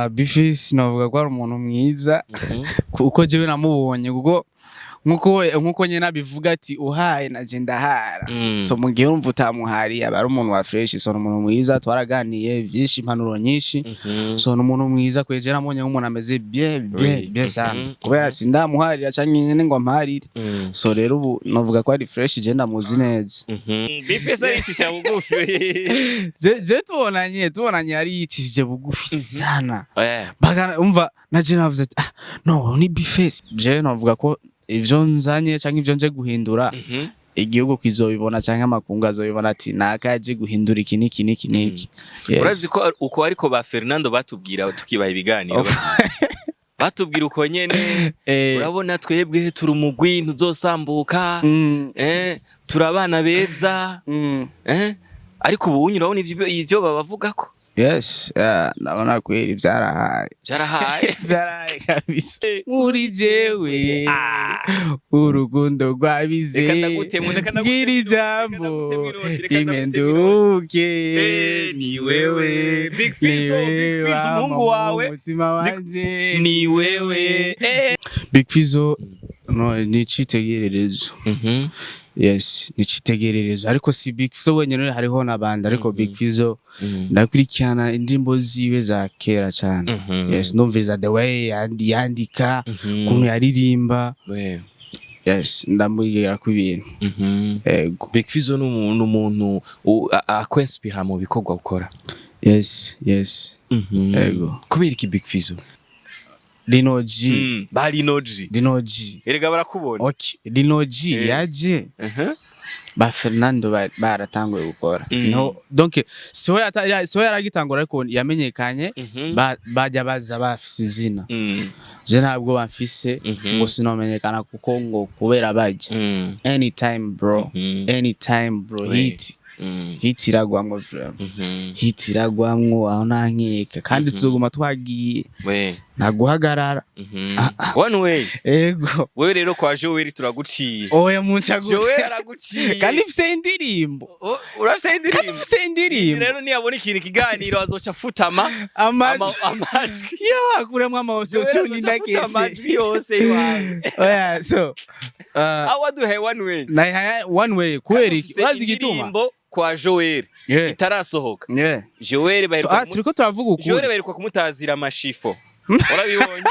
B-Face navuga ko ari umuntu mwiza kuko jewe namubonye, kuko nkuko nyene abivuga ati uhaye naje ndahara. So mu gihe urumva utamuhariye, aba ari umuntu wa fresh. So ni umuntu mwiza, twaraganiye vyinshi, impanuro nyinshi. So ni umuntu mwiza kweje, namubonye nk'umuntu ameze bien bien bien sana, kubera sindamuharira canke nyene ngo amparire. So rero ubu novuga ko ari fresh, je ndamuzi neza. B-Face aricisha bugufi. Je tubonanye yari yicishije bugufi sana. Baga umva naje navuze ati: "Ah no, ni B-Face." Je novuga ko ivyo nzanye canke ivyo nje guhindura, igihugu kizobibona canke amakungu azobibona ati naka yaje guhindura iki n'iki n'iki n'iki. Yes. Urazi ko uko ariko ba Fernando batubwira tukibaha ibiganiro, batubwira uko nyene: "Urabona twebwe turi umugwi ntuzosambuka, turi abana beza." Ariko ubu unyu urabona ivyo babavugako? Yes, yeah, ndabona kweri vyarahaye. Vyarahaye. Vyarahaye kabisa. Muri jewe urukundo rwabize. Reka ndagutemu, reka ndagutemu, Ngira ijambo reka ndagutemu inoti, reka ndagutemu. rimenduke. Ni wewe. Big Fizzo, Ni Big Fizzo, wewe umuhungu wama wawe. mu mutima wanje. Ni wewe. Big Fizzo no ni icitegererezo. Yes, ni icitegererezo, ariko si Big Fizzo wenyene, hariho n'abandi, ariko Big Fizzo ndakurikirana indirimbo ziwe za kera cyane. Yes, ndumviza the way yandika, ukuntu yaririmba. Yes, ndamubwira ko ibintu ego. Big Fizzo ni umuntu akwinspira mu bikorwa ukora. Yes, ego. Kubera iki Big Fizzo? Lino G. Ba Lino G. Lino G. Erega barakubona. Okay, Lino G yaje ba Fernando baratanguye gukora. No, donc siwe yaragitangura, ariko yamenyekanye. Bajya baza bafise izina. Je ntabwo bamfise ngo sinomenyekana kuko ngo kubera bajya. Anytime bro, anytime bro. Hit hit iragwamwo vraiment. Hit iragwamwo, aho ntankeka, kandi tuzoguma twagiye. Nta guhagarara. One way. Ego. Wewe rero kwa Joel turaguciye. Oya, munsi. Joel araguciye. Kandi mfise indirimbo. Oh, urafise Kandi indirimbo. mfise indirimbo. Rero niyabona ikintu ikiganiro azoca afutama amajwi. Amajwi. Yo akuramo Joel ama-autotune. azoca afuta amajwi Ndakese. yose iwawe. Oya, so aho waduhaye one way. Nayihaye one way kubera iki? Ufise Urazi igituma? indirimbo kwa Joel itarasohoka. Joel baheruka Ah, turiko turavuga Joel ukuri. baheruka kumutazira amashifo, urabibonye?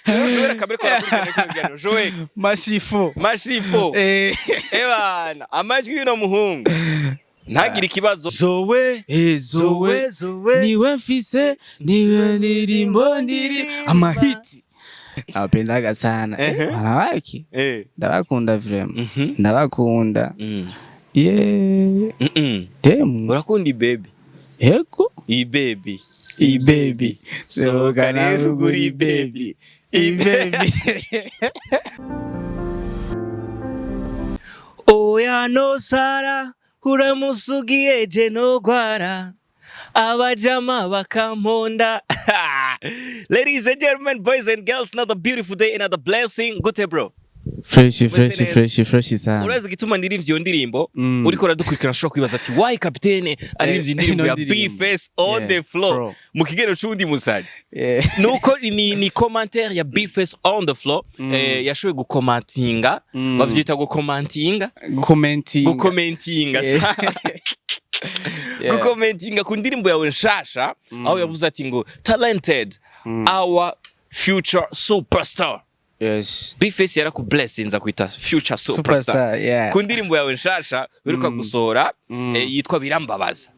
Rero Joel akaba ariko arakurikirana kino kiganiro. Joel, Mashifo. Mashifo. Ebana amajwi y'uno muhungu ntagire ikibazo. Zoe. Zoe. Zoe. Niwe mfise, niwe ndirimbo ndiri amahiti napendaga sana. Wanawake ndabakunda vraiment. Ndabakunda. Yeah. Temu. Urakunda ibaby? Yego. Ibaby. I baby. Sohoka rero ugura ibaby. I baby. Oya no sara uramusugiye je no gwara abajama bakamponda. Ladies and gentlemen, boys and girls, another beautiful day, another blessing. Gute bro? Fresh, fresh. Neza. Fresh, fresh sana. Urazi igituma ndirimbye iyo ndirimbo? Uriko uradukurikirana ashobora kwibaza ati why kapitene aririmbye indirimbo Ino ya ndirimbo. B-Face on the floor mu kigero c'uwundi musari? Nuko ni commentaire ya B-Face on the floor, yashoboye gukomantinga. Bavyita gukomantinga. Gukomentinga. Gukomentinga. Gukomentinga ku ndirimbo yawe nshasha, aho yavuze ati ngo "Talented, our future superstar." B-Face yarakublessinze akwita future superstar Superstar, yeah. ku ndirimbo yawe nshasha uheruka gusohora, yitwa Birambabaza.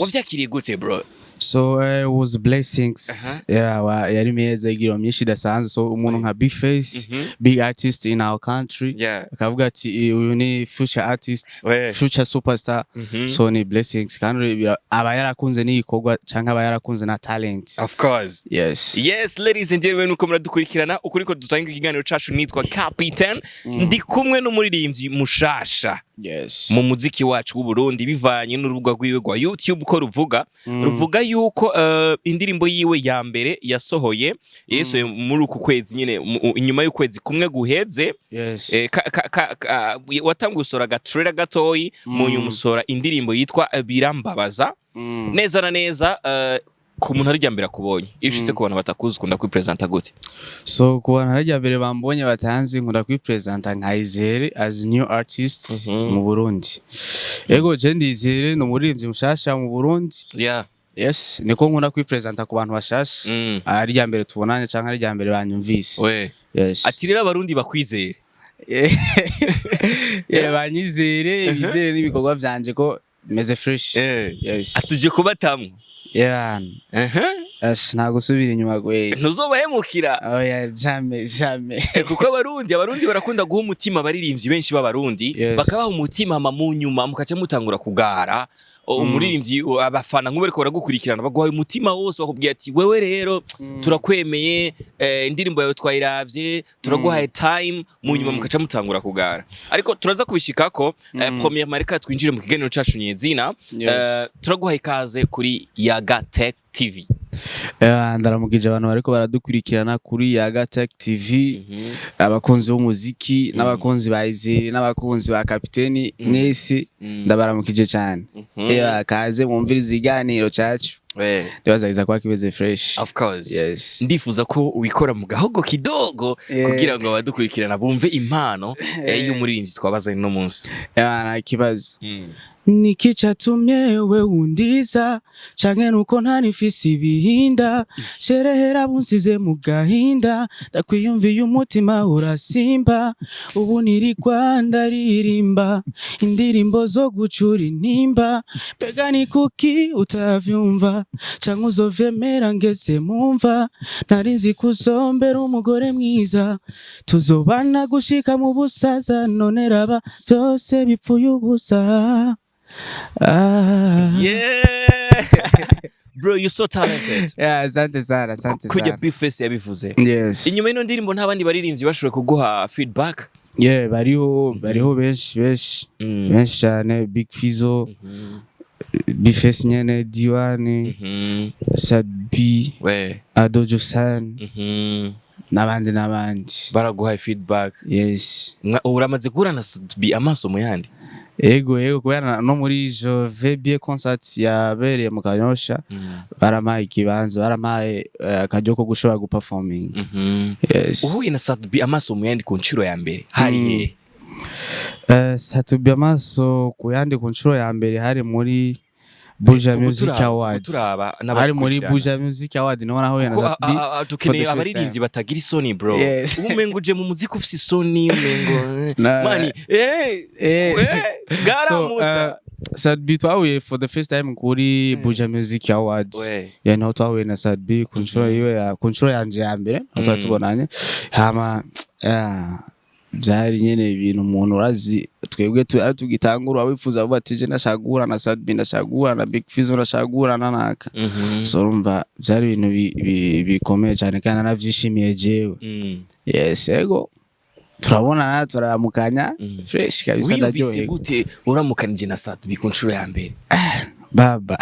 Wavyakiriye gute bro? So it was blessings. Yeah, yari meza, igira myinshi idasanzwe. So umuntu nka B-Face, big artist in our country, akavuga ati uyu ni future artist, future superstar. So ni blessings, kandi aba yarakunze n'igikorwa canke aba yarakunze na talent. Of course. Yes. Yes, ladies and gentlemen, uko muradukurikirana ukuri ko dutanga ikiganiro cacu, nitwa Captain, ndi kumwe n'umuririmbyi mushasha mu muziki wacu w'u Burundi, bivanye n'urubuga rwiwe rwa YouTube ko ruvuga yuko indirimbo yiwe ya mbere yasohoye, yasohoye muri uku kwezi nyine, inyuma y'ukwezi kumwe guheze. Watanguye gusohora agatrailer gatoyi, mu nyuma usohora indirimbo yitwa Birambabaza. Neza na neza. Ku muntu ari mbere akubonye, iyo ushitse ku bantu batakuzi, ukunda kwipresenta gute? So ku bantu harya mbere bambonye batanzi, nkunda kwipresenta nka Izere as new artist mu Burundi. Ego, je ndizere, ni umuririmbyi mushasha mu Burundi. Yes, niko nkunda kwipresenta ku bantu bashasha ari rya mbere tubonanye canke ari rya mbere banyumvise. We. Yes. Ati rero abarundi bakwizere. Yeah, banyizere, bizere n'ibikorwa vyanje ko meze fresh. Yes. Atuje kubatamwo. Yeah. Ash, nta gusubira inyuma gwe. Ntuzobahemukira. Oya, jamais, jamais. Kuko abarundi barakunda guha umutima abaririmbyi benshi b'abarundi, bakabaha umutima, hama mu nyuma mukaca mutangura kugara. Umuririmbyi, abafana nk'ubu bariko baragukurikirana, baguhaye umutima wose, bakubwiye ati: "Wewe rero turakwemeye, indirimbo yawe twayiravye, turaguhaye time." Mu nyuma mukaca mutangura kugara, ariko turaza kubishikako. Premièrement, reka twinjire mu kiganiro cacu nyezina. Turaguhaye ikaze kuri Yaga Tech TV. Ndaramukije abantu bariko baradukurikirana kuri Yaga Tech TV, abakunzi b'umuziki n'abakunzi ba Izere n'abakunzi ba Kapiteni, mwese ndabaramukije cyane. Kaze mwumvirize ikiganiro cacu. Ndibaza kuba kimeze fresh. Of course. Yes. Ndifuza ko ubikora mu gahogo kidogo kugira ngo abadukurikirana bumve impano y'umuririmbyi twabazanye no munsi. Nta kibazo. Niki catumye we undiza, canke nuko ntanifise ibihinda? Sherehera bunsize mu gahinda, ndakwiyumviye umutima urasimba. Ubu nirigwa ndaririmba indirimbo zo gucura intimba. Mbega ni kuki utavyumva, canke uzovyemera ngeze mumva? Nari nzi kuzombera umugore mwiza, tuzobana gushika mu busaza, none raba vyose bipfuye ubusa. Ah. Yeah, bro, you so talented. Yeah, asante sana, asante Kujya sana. Bface yabivuze. Yes. Inyuma y'ino ndirimbo, nta bandi baririmbyi bashoboye kuguha feedback? Yeah, bariho, bariho benshi, benshi. Benshi cyane: Big Fizzo, Bface nyene, Diwani, Sadbi, We. Adojo San, n'abandi n'abandi. Baraguhaye feedback? Yes. Uramaze guhura na Sadbi amaso mu yandi? Ego, kubera no muri Jove Bien concert yabereye mu Kanyosha, barampaye ikibanza, barampaye akaryo ko gushobora guperforming. Yes. Uhuye na Sadbi amaso mu yandi ku nshuro ya mbere hari hehe? Satubi amaso ku yandi ku nshuro ya mbere hari muri Buja Music Awards. Turaba Hari muri Buja Music Award niho nahuye na Kuko Satubi dukeneye for the first abaririmbyi time. batagira isoni, bro. Yes. Ubu umengo uje mu muziki ufise isoni, umengo mani So garamuta. Sadbi twahuye for the first time kuri Buja Music Awards. We. Yeah, niho twahuye na Sadbi ku nshuro yiwe ku nshuro yanje ya mbere, niho twari tubonanye. Hama byari nyene ibintu umuntu urazi twebwe ari tugitangura wifuza vuba ati: "Je ndashaka guhura na Sadbi, ndashaka guhura na Big Fizzo, ndashaka guhura na naka." So urumva byari ibintu bikomeye cyane kandi nanavyishimiye jewe. Yes, ego, turabonana, turaramukanya, fresh kabisa. Wiyumvise Ndaryoherwa. gute uramukanije na Sadbi ku nshuro ya mbere? Baba,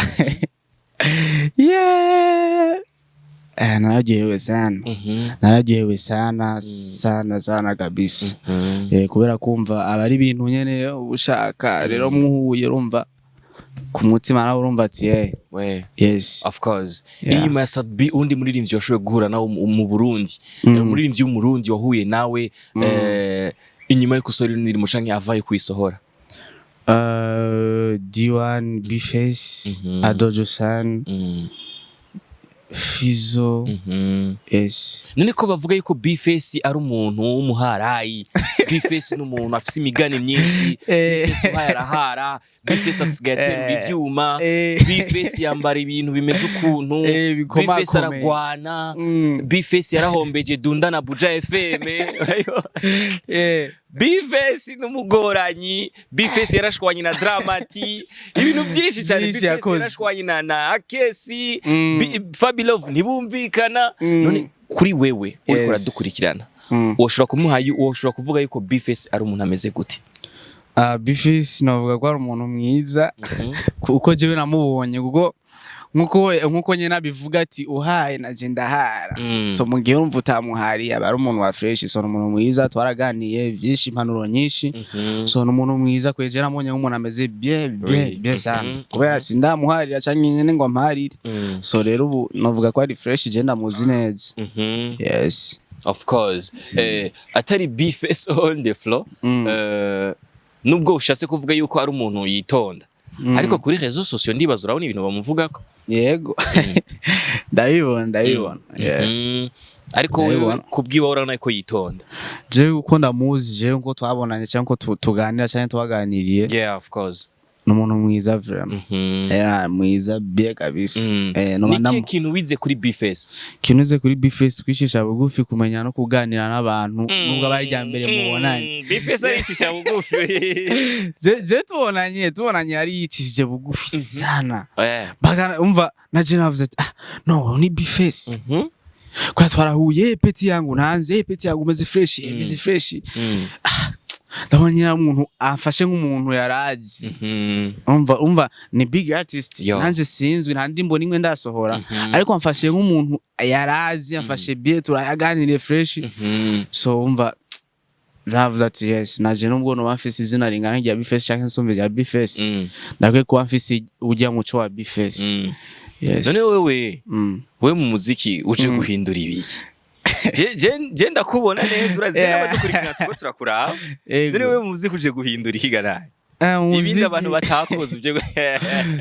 yeah. Nararyohewe sana. Nararyohewe sana sana sana kabisa. Kubera kumva aba ari ibintu nyene ushaka, rero muhuye urumva ku mutima nawe urumva ati We. Yes. Of course. Yeah. Inyuma ya Sadbi, undi muririmbyi washoboye guhura nawe mu Burundi, umuririmbyi w'umurundi wahuye nawe inyuma yo gusohora indirimbo canke avaye kuyisohora? D1, Bface, Adojo San, Fizo. Yes. None ko bavuga yuko Bface ari umuntu w'umuharayi, Bface ni umuntu afise imigani myinshi, Bface uhaye arahara, Bface asigaye aterura ivyuma, Bface yambara ibintu bimeze ukuntu, Bface bikomakomeye. aragwana, Bface yarahombeje Dunda na Buja FM, Bface n'umugoranyi, Bface yarashwanye na Dramati, ibintu byinshi cyane. Byinshi Bface yakoze. yarashwanye na Akesi, Fabilove ntibumvikana. None kuri wewe uriko uradukurikirana, woshobora kumuha, woshobora kuvuga yuko Bface ari umuntu ameze gute? Bface navuga ko ari umuntu mwiza kuko jewe namubonye, kuko Nkuko nyene abivuga ati uhaye naje ndahara. So mu gihe urumva utamuhariye, aba ari umuntu wa fresh. So ni umuntu mwiza, twaraganiye vyinshi, impanuro nyinshi. So ni umuntu mwiza kweje, namubonye nk'umuntu ameze bien bien bien sana, kubera sindamuharira canke nyene ngo amparire. So rero ubu novuga ko ari fresh, je ndamuzi neza. Yes. Of course, atari B-Face on the floor. Nubwo ushatse kuvuga yuko ari umuntu yitonda, ariko kuri réseaux sociaux ndibaza urabona ibintu bamuvugako. Yego, ndabibona, ndabibona, yeah. Ariko wewe Ndabibona. kubwiwe urabona ko yitonda? Jewe uko ndamuzi, jewe uko twabonanye cyangwa uko tuganira cyangwa twaganiriye, Yeah, of course. ni umuntu mwiza vraiment. Yeah, mwiza bien kabisa. Ni ikihe kintu wize kuri B-Face? Kinuze kuri B-Face, kwicisha bugufi, kumenya no kuganira n'abantu nubwo aba ari irya mbere mubonanye. B-Face aricisha bugufi. Je tubonanye yari yicishije bugufi sana. Bagana umva naje navuze ati: "Ah no, ni B-Face." Kwa twarahuye: "Petit yangu nanze, petit yangu, umeze fresh, meze fresh." Ndabona nyine umuntu amfashe nk'umuntu yarazi. Umva ni big artist. Nanje sinzwi, nta ndirimbo nimwe ndasohora, ariko amfashe nk'umuntu yarazi, amfashe bien, turayaganiriye fresh. So umva navuze ati: "Yes, naje nubwo noba mfise izina ringana rya B-Face canke nsumbe rya B-Face, ndakwiye kuba mfise urya muco wa B-Face." Yes. None wewe, wewe mu muziki uje guhindura ibiki? Je ndakubona neza, urazi n'abadukurikirana turiko turakuraba. Ego. None wewe mu muziki uje guhindura iki ganaye? Umuziki- Ibindi abantu batakoze uje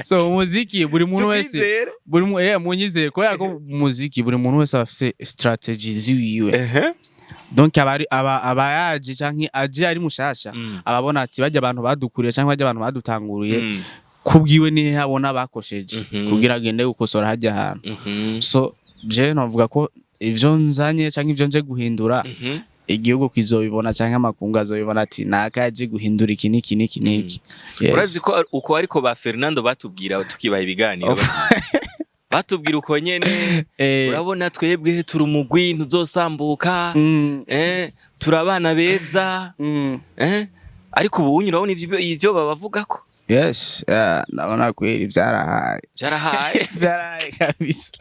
So umuziki buri muntu wese Tukwizere. buri munyizere, kubera ko umuziki buri muntu wese aba afise strategy ziwiwe. Donc aba yaje canke aje ari mushasha, ababona ati bajya abantu badukuriye canke bajya abantu badutanguriye, kubwiwe nihe abona bakosheje, kugira agende gukosora hajya hantu. So je novuga ko ivyo nzanye canke ivyo nje guhindura, igihugu kizobibona canke amakungu azobibona ati naka yaje guhindura iki n'iki n'iki n'iki. Yes. Urazi ko uko ariko ba Fernando batubwira tukibaha ibiganiro, batubwira uko nyene: "Urabona twebwe turi umugwi ntuzosambuka, turi abana beza." Ariko ubu unyu urabona ivyo babavugako? Yes, yeah, ndabona kweri vyarahaye. Vyarahaye. Vyarahaye kabisa.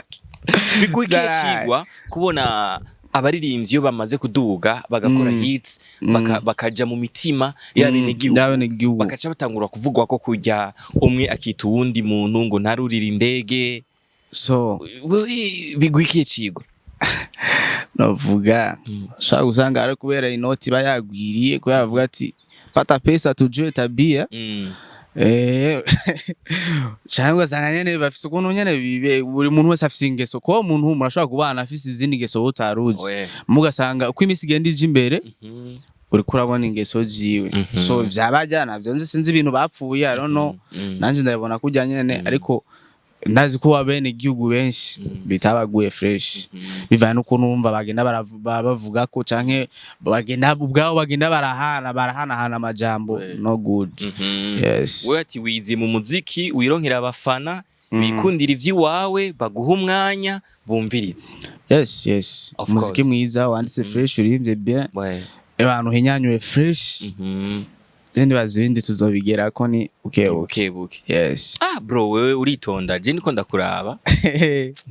Biguha ikihe Vyarahaye. cigwa kubona abaririmbyi iyo bamaze kuduga bagakora hits, bakaja mu mitima y'abenegihugu, y'abenegihugu, bakaca batangura kuvugwa ko kurya umwe akita uwundi muntu ngo ntarurire indege? So Wewe biguha ikihe cigwa? Novuga ushobora gusanga ari kubera inoti iba yagwiriye, kubera bavuga ati pata pesa tujue tabia. Canke ugasanga nyene bafise ukuntu nyene buri muntu wese afise ingeso, kuko umuntu murashobora kubana afise izindi ngeso wowe utaruzi, mugasanga uko iminsi igenda ija imbere, uriko urabona ingeso ziwe. So vyabajya navyo nzi, sinzi ibintu bapfuye, I don't know. Nanje ndabibona kurya nyene, ariko ndazi ko abene igihugu benshi bitabaguye fresh, bivanye n'ukuntu wumva bagenda bavuga ko canke bagenda ubwabo bagenda barahanahana amajambo no good. Yes. Wewe ati wiziye mu muziki wironkera abafana bikundira ivy'iwawe, baguha umwanya bumvirize. Yes. Of Umuziki course. mwiza wanditse fresh, uririmbye bien, abantu hinyanyuwe fresh. Je ndibaza ibindi tuzobigerako ni buke buke. Buke buke. Yes. Ah bro, wewe uritonda, je niko ndakuraba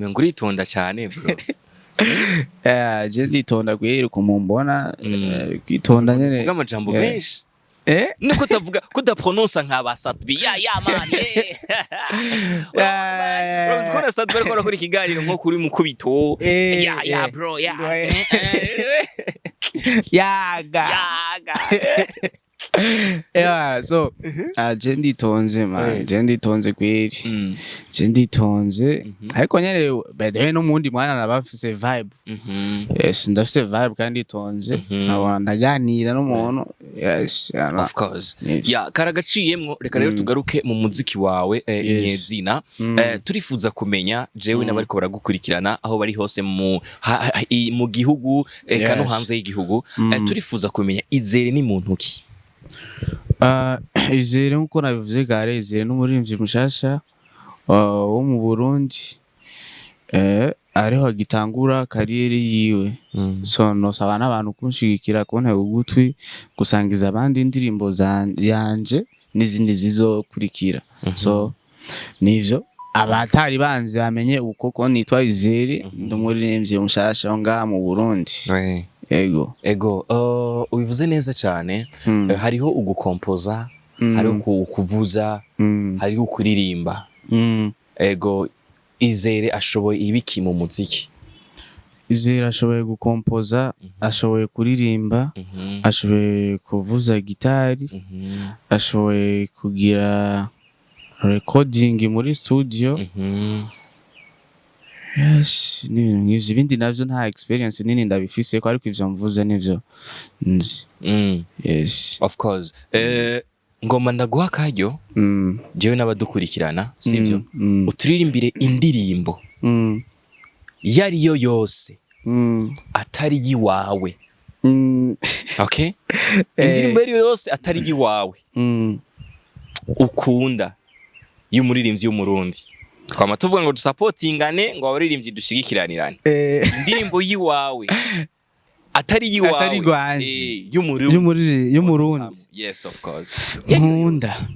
ngo uritonda cyane bro. Je nditonda kweri kumumbona, kwitonda nyene. Uvuga amajambo menshi. Niko utavuga ko udaprononsa nka ba Sat-B ya man. Urabizi ko na Sat-B ariko arakora ikiganiro nko kuri mukubito, ya bro ya. Yaga. Yaga. Yeah, so je nditonze man. Je nditonze kweri. Je nditonze, ariko nyene by the way no mundi mwana naba mfise vibe. Yes, ndafise vibe kandi nditonze. Nkabona ndaganira n'umuntu, yes, yeah. Of course. Nivyo. Ya karagaciyemwo, reka rero tugaruke mu muziki wawe nyezina. Turifuza kumenya jewe n'abariko baragukurikirana aho bari hose mu gihugu eka no hanze y'igihugu, turifuza kumenya Izere ni muntu ki? Izere, nkuko nabivuze kare, Izere n'umuririmbyi mushasha wo mu Burundi, ariho agitangura carrière yiwe. So nosaba n'abantu kunshigikira, kuntega ugutwi, gusangiza abandi indirimbo yanje n'izindi zizokurikira. So nivyo. Abatari banzi bamenye uko ko nitwa Izere, ndi umuririmbyi mushasha wo ngaha mu Burundi. Yego. Ego, ubivuze neza cyane. Hariho ugukompoza, hariho kuvuza, hariho kuririmba. Ego, Izere ashoboye ibiki mu muziki? Izere ashoboye gukompoza, ashoboye kuririmba, ashoboye kuvuza gitari, ashoboye kugira recording muri studio. Yes, n'ibintu nk'ivyo. Ibindi navyo nta experience nini ndabifise ko, ariko ivyo mvuze nivyo nzi. Yes. Of course. Ngoma ndaguha akaryo, jewe n'abadukurikirana, sivyo, uturirimbire indirimbo iyo ariyo yose atari iyiwawe. Okay, indirimbo iyo ariyo yose atari iyiwawe ukunda y'umuririmbyi w'Umurundi. Twama tuvuga ngo dusapotingane, ngo abaririmbyi dushigikiranirane. Indirimbo y'iwawe atari iyiwawe. Atari igwanje. Y'Umurundi. Y'Umurundi. Yes, of course. Nkunda.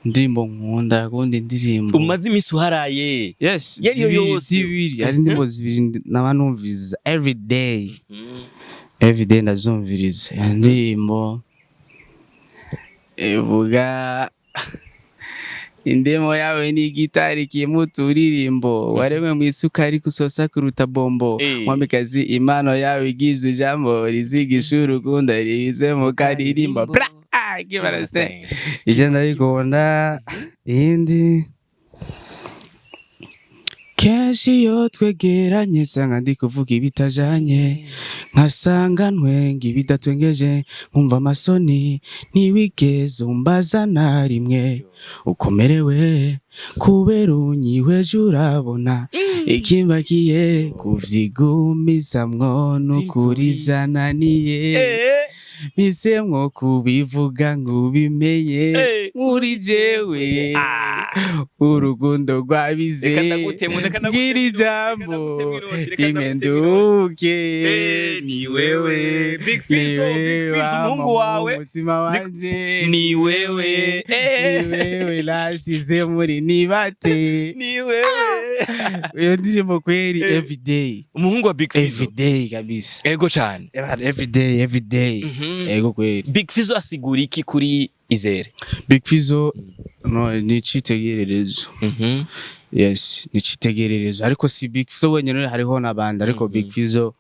Indirimbo nkunda, kundi indirimbo Umaze iminsi uharaye. Yes. Iyo ariyo Zibiri. yose. Zibiri, hari indirimbo zibiri naba numviriza every day. Every day ndazumviriza. Iyo ndirimbo ivuga indemo yawe ni gitari kimuturirimbo, waremwe mu isukari kusosa kuruta bombo. Mwamikazi, impano yawe igizwe ijambo rizigisha urukundo ribize mu karirimbo bra. Ah, give it a say. Ijya ndayikunda. Iyindi, kenshi iyo twegeranye nsanga ndi kuvuga ibitajanye, nkasanga ntwenga ibidatwengeje, nkumva amasoni. Ntiwigeze umbaza na rimwe ukomerewe kubera unyihweje, urabona ikimbakiye kuvyigumizamwo n'ukuri vyananiye. Bisemwo kubivuga ngo ubimenye. Muri jewe urukundo rwabize. Reka ndagutemu, reka ndagutemu Bwira inoti, ijambo reka ndagutemu inoti, reka rimwe ndagutemu inoti. nduke. Ni wewe. Big Fizzo, Ni Big Fizzo, wewe umuhungu wawe. umutima wanje. Ni wewe. Ni wewe nashize muri nibate. Ni wewe. Iyo ndirimbo kweri, everyday. Umuhungu wa Big Fizzo. Everyday kabisa. Ego cyane. Everyday, everyday. Ego kweri. Big Fizzo asigura iki kuri Izere? Big Fizzo no ni icitegererezo. Yes, ni icitegererezo, ariko si Big Fizzo wenyine, hariho n'abandi, ariko Big Fizzo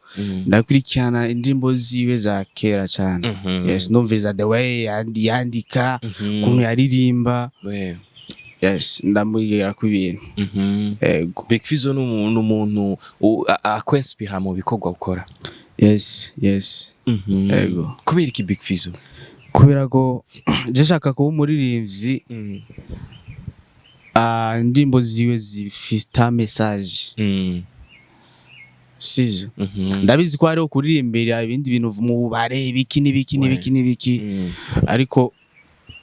ndakurikirana indirimbo ziwe za kera cyane. Yes, ndumviza the way yandika, ukuntu yaririmba. Yes, ndamubwira ko ibintu. Ego. Big Fizzo ni umuntu akwinspira mu bikorwa ukora. Yes. Ego. Kubera iki Big Fizzo? Kubera ko je shaka kuba umuririmbyi, indirimbo ziwe zifite message, sivyo? Ndabizi ko hariho kuririmbira ibindi bintu mu bubare, ibiki n'ibiki n'ibiki n'ibiki, ariko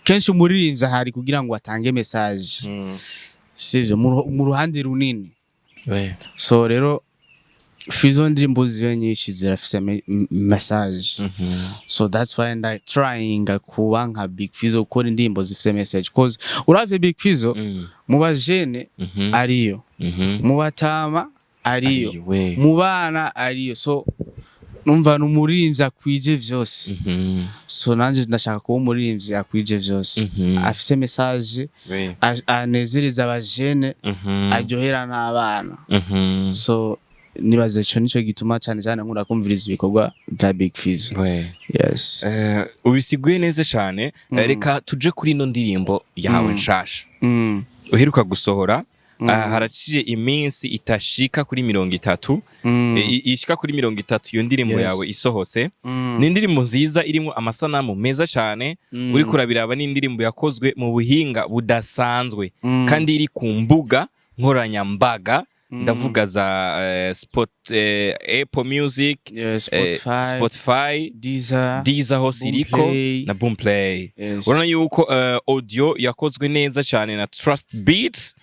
kenshi umuririmbyi ahari kugira ngo atange message, sivyo? Mu ruhande runini. So rero Fizzo ndirimbo ziwe nyinshi zirafise message. So that's why I'm trying kuba nka Big Fizzo, gukora indirimbo zifise message, cause uravye Big Fizzo mu bajene ariyo, mu batama ariyo, Ariyo, we. mu bana ariyo. So numva ni umuririmbyi akwije vyose. So nanje ndashaka kuba umuririmbyi akwije vyose, afise message, anezereza abajene, aryohera n'abana. So nibaze ico nico gituma cyane cyane nkunda kumviriza ibikorwa vya Big Fizzo. Yes. Ubisiguye neza cyane. Reka tuje kuri ino ndirimbo yawe nshasha uheruka gusohora. Haraciye iminsi itashika kuri 30, ishika kuri 30 iyo ndirimbo yawe isohotse. Ni indirimbo nziza irimo amasanamu meza cyane. Uriko urabiraba, ni indirimbo yakozwe mu buhinga budasanzwe kandi iri ku mbuga nkoranyambaga, ndavuga za Apple Music, Spotify, Spotify, Deezer, Deezer hose iriko Boomplay. na Boomplay. Yes. Urabona yuko audio yakozwe neza cyane na Trust Beats,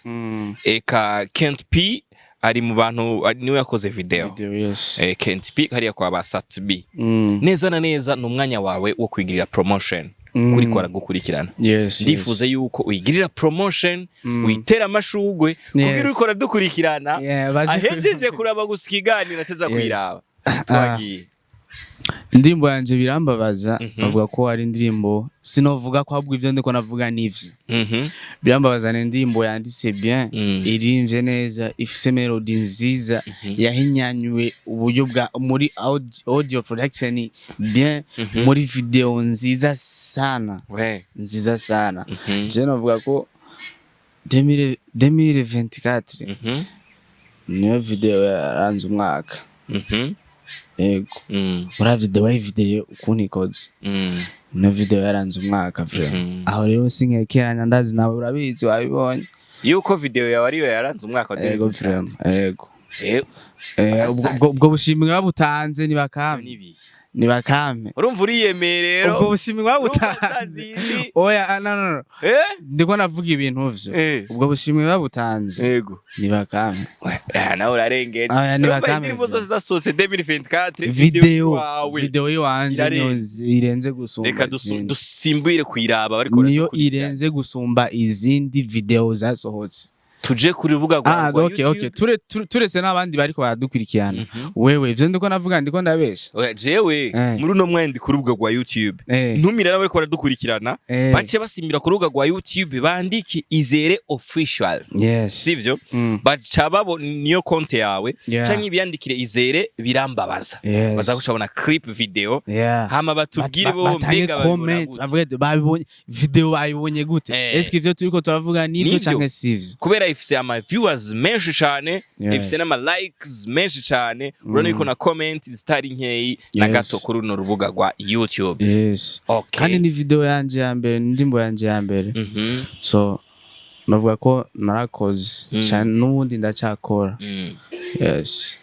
eka Kent P ari mu bantu niwe yakoze video. Video, yes. Kent P hariya kwa ba Sat B. Neza na neza ni umwanya wawe wo kwigirira promotion. Kuriko aragukurikirana, ndifuza yuko uyigirira promotion, uyitera amashugwe kugira uriko aradukurikirana Yeah, baze ahejeje kuraba gusa ikiganiro acaja kuyiraba. Twagiye. Indirimbo yanje Birambabaza, bavuga ko ari indirimbo, sinovuga ko ahubwo ivyo ndiko navuga nivyo. Birambabaza ni indirimbo yanditse bien, irimvye neza, ifise melody nziza, yahinyanyuwe uburyo bwa muri audio production bien, muri video nziza sana, nziza sana. Je novuga ko 2024 niyo video yaranze umwaka. Yego. Muri video ya video ukuntu ikoze, niyo video yaranze umwaka vraiment. Aho rero sinkekeranya, ndazi nawe urabizi, wabibonye. Yuko video yawe ariyo yaranze umwaka wa Yego. 2024. Vraiment, yego. Asante. Ubwo bushimwe babutanze ni ivyo bakame. nibihe? Ni bakame. Urumva uriyemeye rero. Ubwo bushimwe Urumva babutanze. zindi. Oya, ah, no, no, no. Ndiko navuga ibintu vyo. Ubwo bushimwe babutanze ni bakame. Nawe urarengeje. Oya, ni Urumva bakame. indirimbo zose zasohotse 2024, video wawe video yiwanje niyo irarenze. irenze gusumba Reka izindi. dusimbire kuyiraba bariko Niyo baradukurikirana. irenze gusumba izindi video zasohotse. Tuje ku rubuga rwa Ah, rwa okay. YouTube. Turetse n'abandi bariko baradukurikirana, wewe ivyo ndiko navuga, ndiko ndabesha? Oya, jewe muri uno mwanya ndi ku rubuga rwa YouTube. Ntumira n'abariko baradukurikirana bace basimbira ku rubuga rwa YouTube, bandike Izere Official. Sivyo? Baca babona niyo konte yawe canke ibiyandikire Izere Birambabaza. Baza guca clip video, hama batubwire bo Batange mbega babibona comment, gute. bavuge ati babibonye video, bayibonye gute? Eske ivyo turiko turavuga nivyo Nivyo. canke sivyo? Kubera ifise ama viewers menshi cane, ifise n'ama likes menshi cane, urabona yuko na comment zitari nkeyi na gato kuri runo rubuga rwa YouTube. Okay. Kandi ni video yanje ya mbere, ni indirimbo yanje ya mbere. So navuga ko narakoze cyane, n'ubundi ndacyakora. Yes.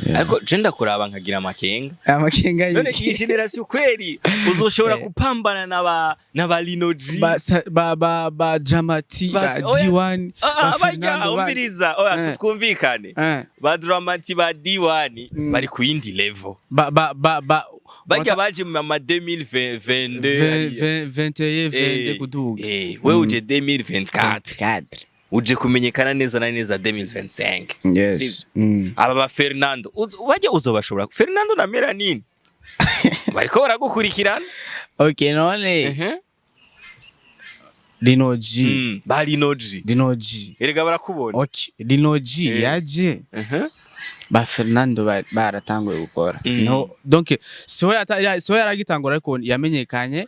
Yeah. Ariko je ndakuraba nkagira amakenga. Amakenga None yiki? iyi generation kweri uzoshobora kupambana na ba Lino G? Ba sa- ba ba ba Dramati, Ba- ba oya. D1, Ah, ba ah, barya Fernando, umviriza, oya, tutwumvikane. Ba Dramati, ba D1 bari ku yindi level. Ba ba ba ba Barya baje mu ma 2022 hariya. 21, 22 kuduga. Wewe uje 2024. 4. Uje kumenyekana neza na neza 2025. Yes. Aba ba Fernando bajya uzobashobora? Fernando na Melanine bariko baragukurikirana. Okay, none Lino G. Ba Lino G. Lino G. Erega barakubona. Okay, Lino G yaje ba Fernando baratanguye gukora. No, donc siwe yaragitangura, ariko yamenyekanye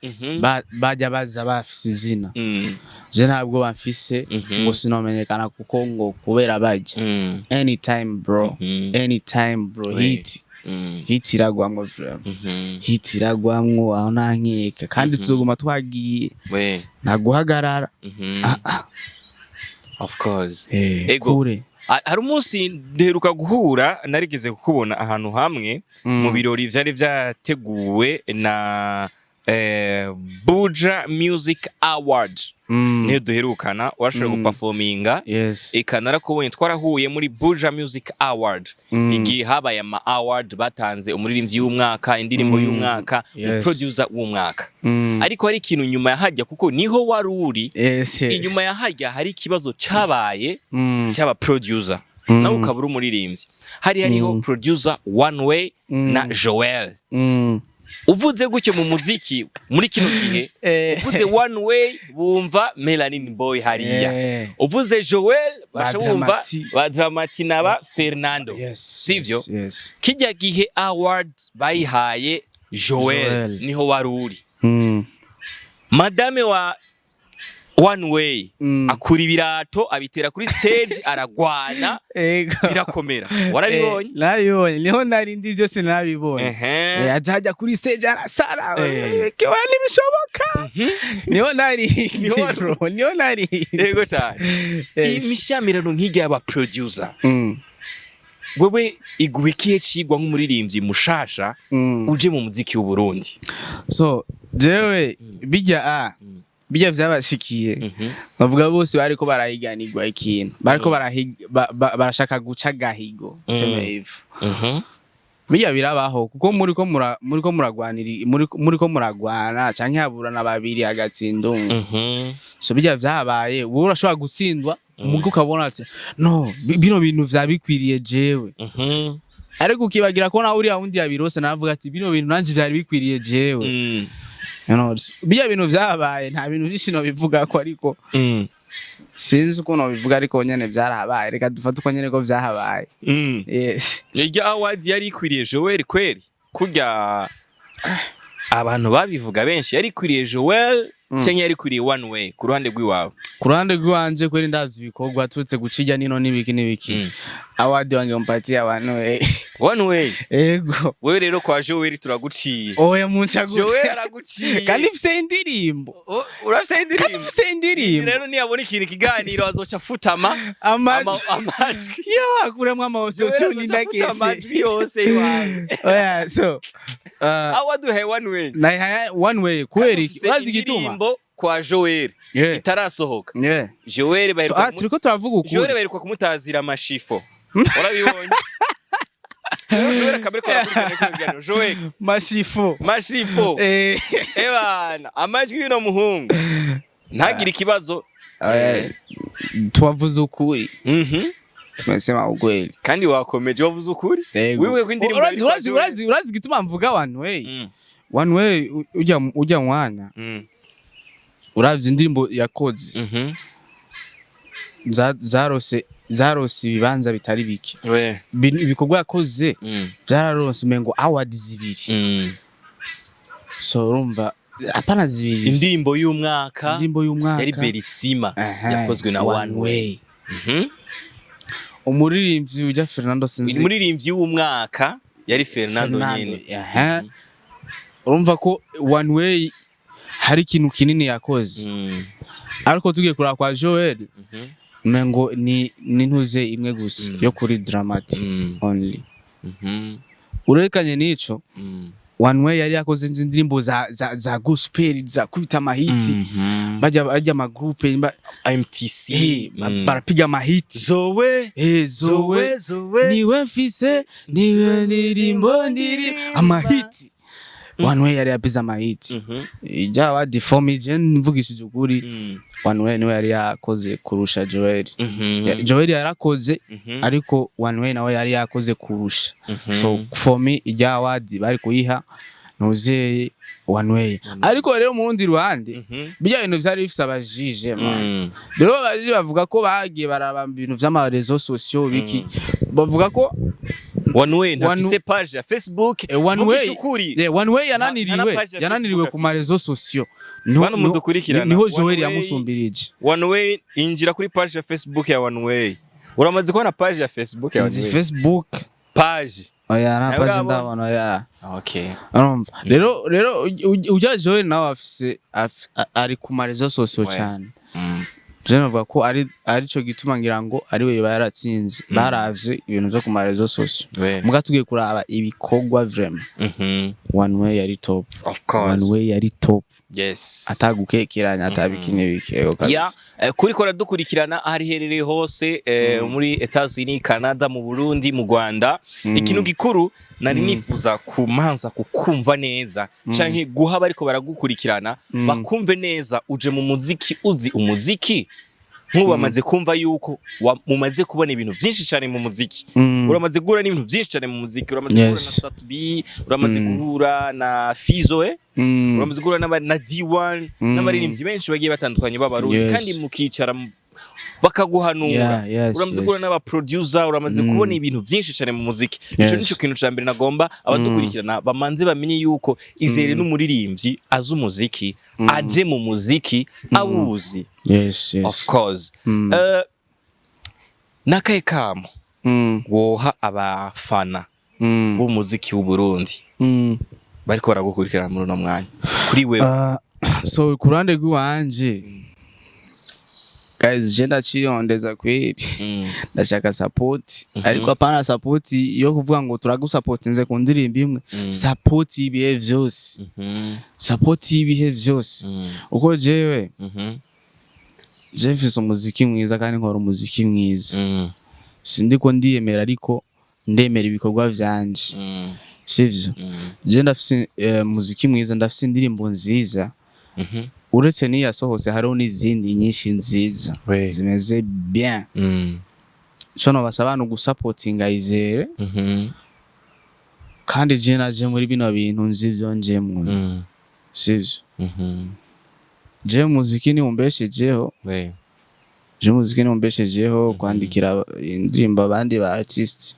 bajya baza bafise izina. Je ntabwo bamfise ngo sinomenyekana kuko ngo kubera bajya. Anytime bro, anytime bro. Hit, hit iragwamwo vraiment. Hit iragwamwo, aho nta nkeka, kandi tuzoguma twagiye, nta guhagarara. Ah, ah. Of course. Eh, Ego. kure. Hari umunsi duheruka guhura, narigeze kukubona ahantu hamwe mu birori vyari vyateguwe na Buja Music Award. Niyo duherukana, warashoboye guperforminga. Eka, narakubonye, twarahuye muri Buja Music Award, igihe habaye ama award, batanze umuririmbyi w'umwaka, indirimbo y'umwaka, producer w'umwaka. Ariko hari ikintu nyuma ya hajya, kuko niho wari uri. Inyuma ya hajya hari ikibazo cabaye cy'aba producer. Nawe ukaba uri umuririmbyi, hari hariho producer One Way na Joel. Uvuze gutyo mu muziki muri kino gihe, uvuze One Way bumva Melanin Boy hariya, uvuze Joel Ba basha bumva Dramati. ba Dramati na ba Fernando. Sivyo? Yes. Kijya gihe award bayihaye Joel, Joel. niho wari uri. Madame wa One Way akura ibirato abitera kuri stage, aragwana. Ego. Birakomera, warabibonye? Narabibonye, niho nari ndi, byose narabibonye. Aja hajya kuri stage arasara. Kewa ntibishoboka, niho nari Niho ndi, bro, niho nari. Yego cyane. Imishamirano nk'ijya y'aba producer, wewe iguha ikihe cigwa nk'umuririmbyi mushasha uje mu muziki w'u Burundi? So jewe bijya a bijya vyabashikiye, bavuga bose bariko barahiganirwa ikintu, bariko barashaka guca gahigo, sema hivyo. Bijya birabaho, kuko muriko muragwanira, muriko muragwana canke haburana babiri hagatsinda umwe. So bijya vyabaye, wowe urashobora gutsindwa, umuga ukabona ati: "No, bino bintu vyabikwiriye jewe." Ariko ukibagira ko nawe uriya wundi yabirose, navuga ati: "Bino bintu nanje vyari bikwiriye jewe." Bijya bintu vyabaye, nta bintu vyinshi nobivuga ko, ariko sinzi uko nobivuga, ariko nyene vyarabaye, reka dufate uko nyene ko vyahabaye. Yes. Iryo award yari ikwiriye Joel kweri, kurya abantu babivuga benshi, yari ikwiriye Joel canke yari ikwiriye One Way ku ruhande rw'iwawe? Ku ruhande rw'iwanje kweri, ndavye ibikorwa turetse guca irya nino n'ibiki n'ibiki, award wange mpatie abantu. One Way? Ego. Wewe rero kwa Joel turaguciye. Oya, munsi. Joel araguciye. Kandi mfise indirimbo. Urafise Kandi indirimbo? mfise indirimbo. Rero niyabona ikintu ikiganiro azoca afutama amajwi. Amajwi. Yo akuremwo ama autotune. Joel azoca afuta ndakese. Amajwi yose iwawe. Oya, so Award uhaye One Way? Nayihaye One Way. Kubera iki? Ufise Urazi igituma? indirimbo kwa Joel itarasohoka. Joel baheruka Turiko turavuga Joel ukuri. baheruka kumutazira amashifo, urabibonye? Rero Joel akaba ariko arakurikirana kino kiganiro. Joel, Mashifo. Mashifo. Ebana, amajwi y'uno muhungu ntagire ikibazo. Tuwavuze ukuri. Tumesema ukweli. Kandi wakomeje, wavuze ukuri. Yego. Wibuke ko indirimbo Urazi yari kwa urazi Joel. urazi igituma mvuga One Way? One Way, ujya mwana, uravye indirimbo yakoze, zarose ibibanza bitari bike. Ibikorwa yakoze vyararonse umengo award zibiri. So urumva, apana zibiri. Indirimbo y'umwaka Indirimbo y'umwaka yari Berisima, yakozwe na One Way. Umuririmbyi ujya Fernando, sinzi. Umuririmbyi w'umwaka yari Fernando nyene. Aha. Urumva ko One Way hari ikintu kinini yakoze. Ariko tugiye kuraba kwa Joel, umengo ni ntuze imwe gusa yo kuri Dramati only. Urekanye n'ico, One Way yari yakoze izi ndirimbo za gospel za kubita amahiti. Bajya ama groupe MTC. Barapiga amahiti. Zoe. Zoe. Zoe. Niwe mfise, niwe ndirimbo ndiri amahiti. One Way yari yapize amahiti. Ijya wa deformije, mvugishije ukuri, One Way niwe yari yakoze kurusha Joel. Joel yarakoze, ariko One Way nawe yari yakoze kurusha. So for me, ijya award bari kuyiha ntuzeye One Way. Ariko rero mu rundi ruhande, bijya bintu vyari bifise abajije, man. Rero abajije bavuga ko bagiye baraba ibintu vy'ama réseaux sociaux biki, bavuga ko One Way ntafise page ya Facebook. One Vugisha Way ukuri. One Way Nta yananiriwe page ya yananiriwe Facebook. ku ma réseaux sociaux. Bano mudukurikirana. Niho One Joel Way- yamusumbirije. One Way, injira kuri page ya Facebook ya One Way. Uramaze kubona page ya Facebook ya One Nzi Way? Facebook. Page. Oya, nta Nawe page urabona? ndabona, oya. Okay. Urumva rero ujya Joel nawe afise ari ku ma réseaux sociaux cyane. Je navuga ko ari arico gituma ngira ngo ari we yoba yaratsinze, baravye ibintu vyo ku ma réseaux sociaux. Muga tugiye kuraba ibikorwa vraiment, One Way yari top. Of course. One Way yari top. Atagukekeranya, atabiki n'ibiki, yego kabisa. Ya, kuri kora dukurikirana aho ariherereye hose, muri Etats-Unis, Canada, mu Burundi, mu Rwanda. Ikintu gikuru nari nifuza kumanza kukumva neza canke guha bariko baragukurikirana bakumve neza, uje mu muziki uzi umuziki, nk'ubu bamaze kumva yuko mumaze kubona ibintu byinshi cyane mu muziki. Uramaze guhura n'ibintu byinshi cyane mu muziki, uramaze guhura na Sat-B, uramaze guhura na Fizo, uramaze guhura na D1 n'abaririmbyi benshi bagiye batandukanye b'Abarundi, kandi mukicara bakaguhanura. Uramaze guhura n'aba producer, uramaze kubona ibintu byinshi cyane mu muziki. Ico nico kintu ca mbere nagomba abadukurikirana bamanze bamenye, yuko Izere n'umuririmbyi azi umuziki, aje mu muziki awuzi. Of course. Nakahe kamo woha abafana b'umuziki w'u Burundi bariko baragukurikirana muri uno mwanya, kuri wewe? So ku ruhande rw'iwanje, guys, je ndaciyondeza kweli. Ndashaka support, ariko apana support yo kuvuga ngo turagusapotinze ku ndirimbo imwe. Support y'ibihe vyose. Support y'ibihe vyose, uko jewe je mfise umuziki mwiza kandi nkora umuziki mwiza. Sindiko ndiyemera, ariko Ndemera ibikorwa vyanje, sivyo? Je ndafise muziki mwiza, ndafise indirimbo nziza. Uretse n'iyasohotse, hariho n'izindi nyinshi nziza zimeze bien. Ico nobasaba ni ugusapotinga Izere. Kandi je naje muri bino bintu nzi ivyo njemwo, sivyo? Je muziki ni umbeshejeho. Je muziki ni umbeshejeho kwandikira indirimbo abandi ba artist.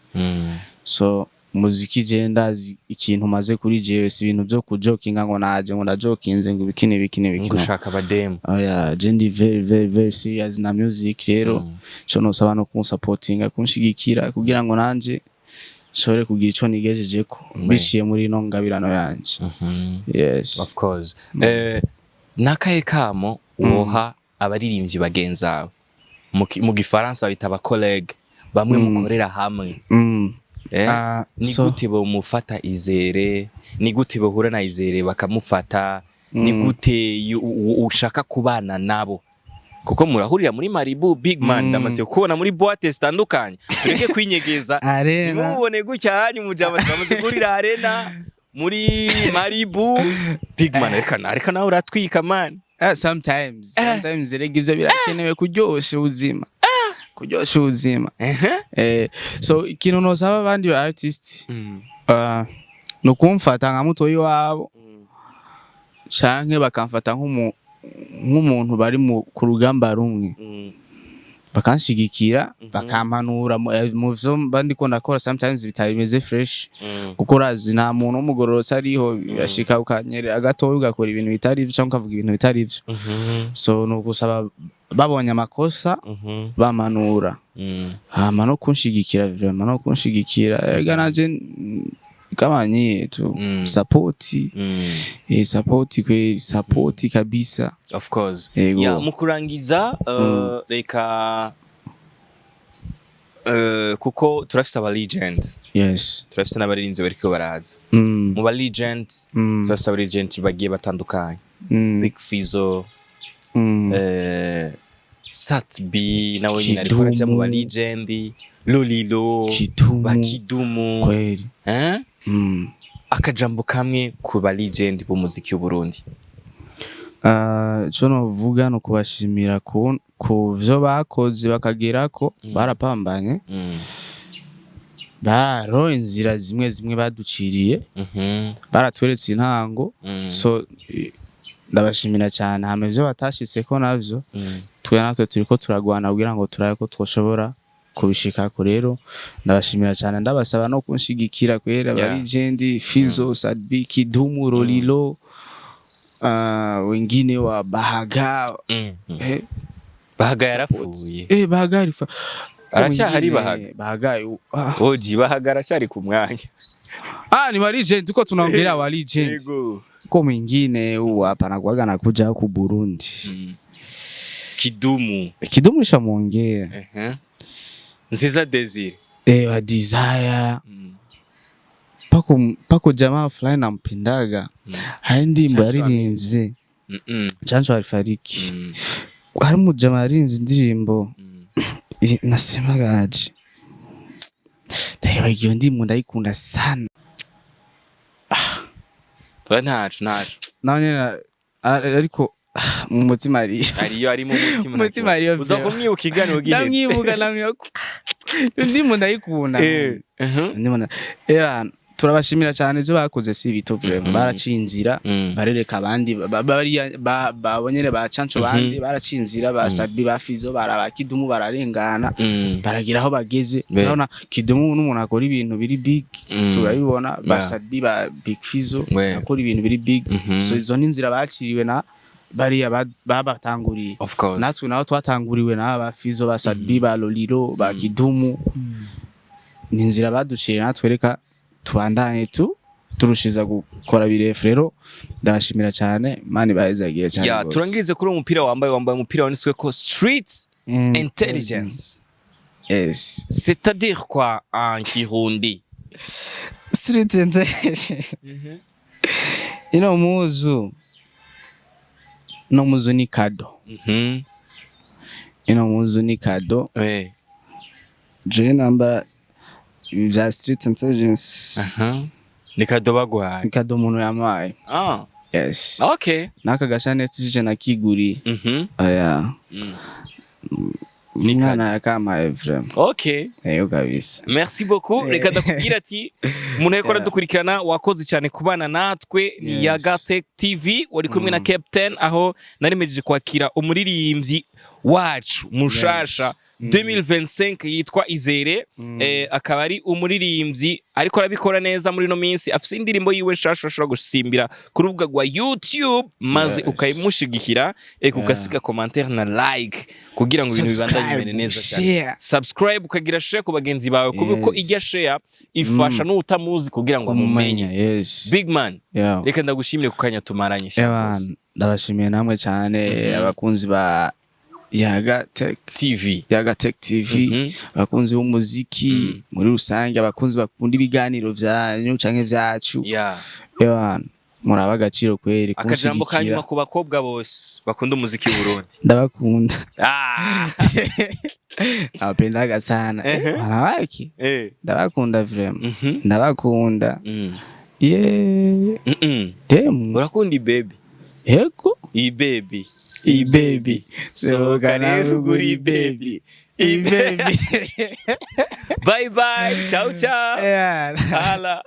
So muziki je ndazi ikintu maze kuri jewe, si ibintu vyo kujokinga ngo naje ngo ndajokinze ngo ibiki n'ibiki n'ibiki, no. Gushaka abademu. Oya, je ndi very very very serious na music. Rero ico nosaba no kunsapotinga, kunshigikira kugira ngo nanje nshobore kugira ico nigejejeko biciye muri ino ngabirano yanje. Yes. Of course. Nakahe kamo woha abaririmbyi bagenzawe, mu gifaransa bita aba collègue, bamwe mukorera hamwe? Ah, Ni gute bomufata Izere? Ni gute bahura na Izere bakamufata? Ni gute ushaka kubana nabo, kuko murahurira muri Maribu, big man? Ndamaze kubona muri boîte zitandukanye, tureke kwinyegeza. Arena. Nimubone gutya hanyu mujama, turamaze guhurira arena, muri Maribu, big man. Reka nawe uratwika, man. Ah, sometimes rega ivyo birakenewe kuryosha ubuzima, kuryosha ubuzima. So ikintu nosaba abandi ba artist ni ukumfata nka mutoyi wabo canke bakamfata nk'umuntu bari ku rugamba rumwe, bakanshigikira, bakampanura mu vyo mba ndiko ndakora sometimes bitabimeze fresh, kuko urazi nta muntu w'umugororotsi ariho. Birashika ukanyerera gatoya, ugakora ibintu bitari ivyo canke ukavuga ibintu bitari ivyo. So ni ugusaba, babonye amakosa bampanura, hama no kunshigikira, vraiment no kunshigikira. Ega nanje kama nyie tu support, support kweli, support kabisa. Of course. Yego. Ya, mu kurangiza, reka kuko turafise aba legend, turafise n'abaririmbyi bariko baraza. Mu ba legend, turafise aba legend bagiye batandukanye, Big Fizzo, Sat B nawe nyine ariko araja mu ba Kidumu. legend, Lolilo, Kidumu. Bakidumu. Kweli. Eh? Akajambo kamwe ku ba legend b'umuziki w'Uburundi. Ico novuga ni ukubashimira ku vyo bakoze bakagerako, barapambanye, baroye inzira zimwe zimwe baduciriye, baratweretse intango. So ndabashimira cyane. Hama ivyo batashitseko navyo, twe natwe turiko turagwana kugira ngo turabe ko twoshobora kubishikako. Rero ndabashimira cyane, ndabasaba no kunshigikira kwera. Ba legend Fizo, Sadbi, Kidumu, Lolilo, wengine wa Bahaga. Bahaga yarapfuye. Bahaga arifa. Aracyahari. Wengine, Bahaga. Bahaga Oji Bahaga aracyari ku mwanya. Ah, ni wa legend, tuko tunaongelea wa legend. Yego. Ko mwingine huu hapa anakuwaga anakuja huku Burundi. Kidumu. Kidumu nishamuongea. Nziza Desire. Wa Desire. Pako jamaa fulani nampendaga. Hari indirimbo Chancho. yaririmbye. Chancho alifariki. Hari umujamaa yaririmbye indirimbo, nasemaga aje, ndayibagiwe. Iyo ndirimbo ndayikunda sana. Oya, ntaco ntaco. Nawe nyene ariko mu mutima ariyo. Ariyo, ari mu mutima. Mu mutima ariyo. Uza Vyo. kumwibuka iganiro giheze. Ndamwibuka, ndamwibuka, indirimbo ndayikunda. Indirimbo era turabashimira cyane, ibyo bakoze si bito vraiment. Baraciye inzira, barereka abandi bariya babonyene ba Canco, bandi baraciye inzira, ba Sabi, ba Fizo, baraba Kidumu, bararengana, baragira aho bageze. Urabona Kidumu n'umuntu akora ibintu biri big, turabibona ba Sabi, ba Big Fizo akora ibintu biri big. So izo ni inzira baciriwe na bariya babatanguriye. Of course. Natwe naho twatanguriwe na ba Fizo, ba Sabi, ba Lolilo, ba Kidumu, ni inzira baduciye. Natwe reka tubandanye tu turushiza gukora birefu. Rero ndabashimira cyane, Imana ibahezagiye cyane Ya, rwose. turangirize kuri uwo mupira wambaye. Wambaye umupira wanditswe ko street intelligence. Yes. C'est-à-dire quoi en kirundi? Street intelligence, ino muzu ni cadeau. Ino muzu ni cadeau. Je namba Ibi vya Street Intelligence. Aha, ni cadeau baguhaye? Ni cadeau umuntu yampaye. Ah. Yes. N'aka gashaneti je nakiguriye. Oya. Ni Umwana yakampaye vraiment. Eyo kabisa. Merci beaucoup. Reka ndakubwira ati umuntu ariko aradukurikirana, wakoze cyane kubana natwe. Ni Yaga Tech TV, wari kumwe na Captain, aho naremejeje kwakira umuririmbyi wacu mushasha 2025 yitwa Izere. Akaba ari umuririmbyi ariko arabikora neza muri ino minsi, afise indirimbo yiwe nshasha ushobora gusimbira ku rubuga rwa YouTube maze ukayimushigikira, ugasiga commentaire na like kugira ngo ibintu bibandanye Subscribe, bimere neza cyane. share. Subscribe, ukagira share ku bagenzi bawe, kuko ijya share ifasha n'utamuzi kugira ngo amumenye. Kumumenya, yes. Big man, reka ndagushimire ku kanya tumaranye. Ewana, Shakoze. ndabashimiye namwe cyane, abakunzi ba Yaga Tech TV. Yaga Tech TV, abakunzi b'umuziki muri rusange, abakunzi bakunda ibiganiro vyanyu canke vyacu. Ewana, muraba agaciro kweri Akajambo ka kunshigikira. nyuma ku bakobwa bose bakunda umuziki w'u Burundi. Ndabakunda. Ah. Nawapendaga sana. Wanawake, ndabakunda vraiment. Ndabakunda. Yeah. Temu. Urakunda ibaby? Yego. Ibaby. Ibaby. Sohoka rero ugure ibaby. Ibaby. Bye bye, ciao ciao. Yeah. Hala.